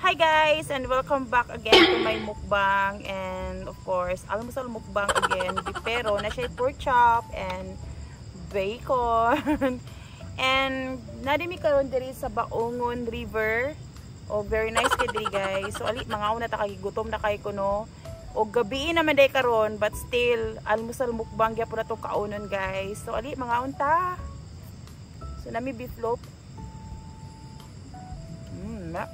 Hi guys, and welcome back again to my mukbang, and of course, almusal mukbang again, pero na siya pork chop and bacon. And nadi mi karon diri sa Baungon River. Oh, very nice kay diri guys. So ali mga una ta kay gutom na kay kuno. O gabi naman day karon, but still almusal mukbang gyapon na to kaunon guys. So ali mga unta. So nami beef loaf. Na.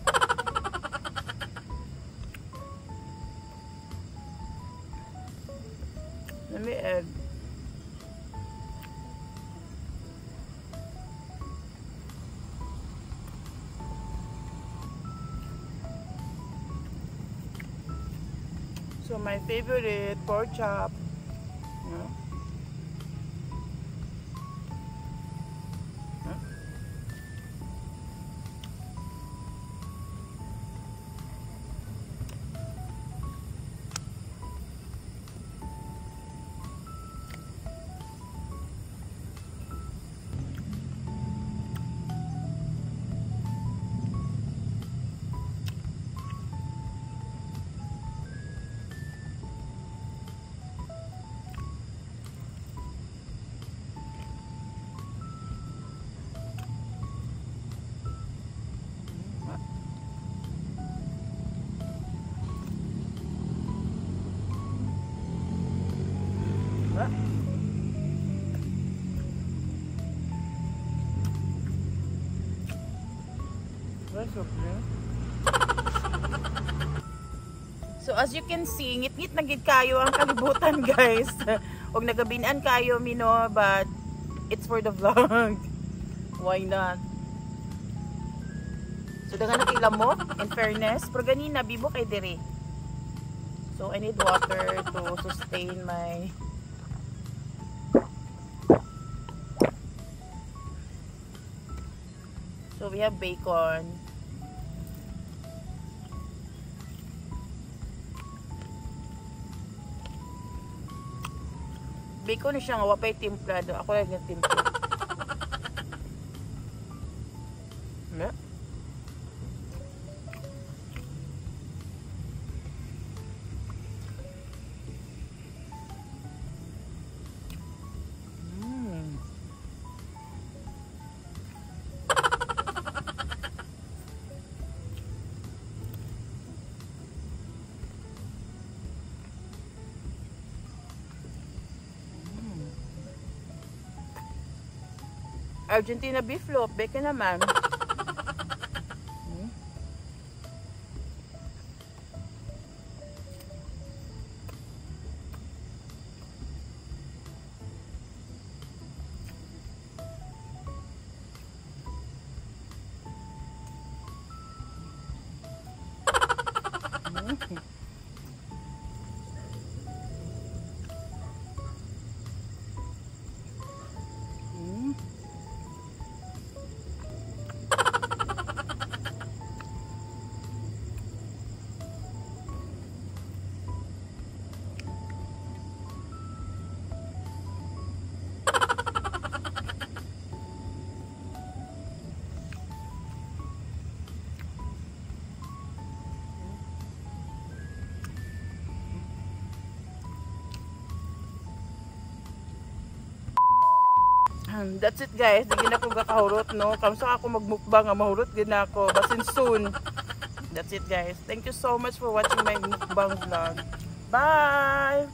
Nami egg. So my favorite pork chop. Yeah. Huh? That's okay. So as you can see, ngit-ngit na gid kayo ang kalibutan guys. Og nagabinan kayo mino, but it's for the vlog. Why not? So daghan na kay lamok, in fairness, pero ganina bibo kay diri. So I need water to sustain my. So we have bacon. Bacon na siya nga wapay timplado. Ako lang yung timpla. Ne? Argentina beef loaf, bacon naman. That's it guys, di gina ko gakahurot no. Kamsa ako magmukbang nga mahurot gid na ako basin soon. That's it guys. Thank you so much for watching my mukbang vlog. Bye.